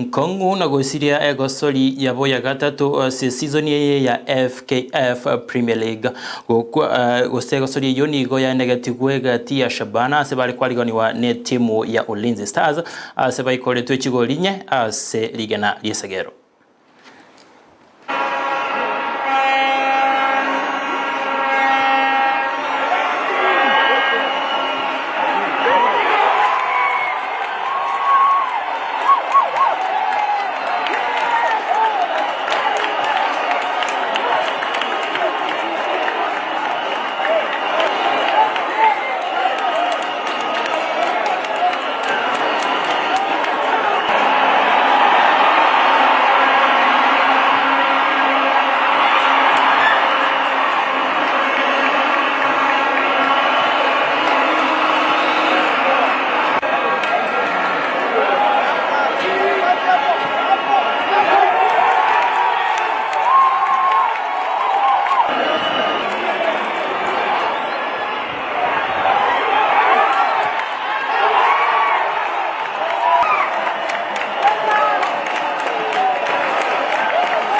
Inkong'u na gosiria egosori yabo ya gatato ase esizoni eye ya FKF Premier League. Gokwa gose egosori eyio nigo yaenegetigwe egati ya Shabana ase bare kwariganiwa netimu ya Ulinzi Stars ase baikoretwe chigori inye ase rigena ri'esegero.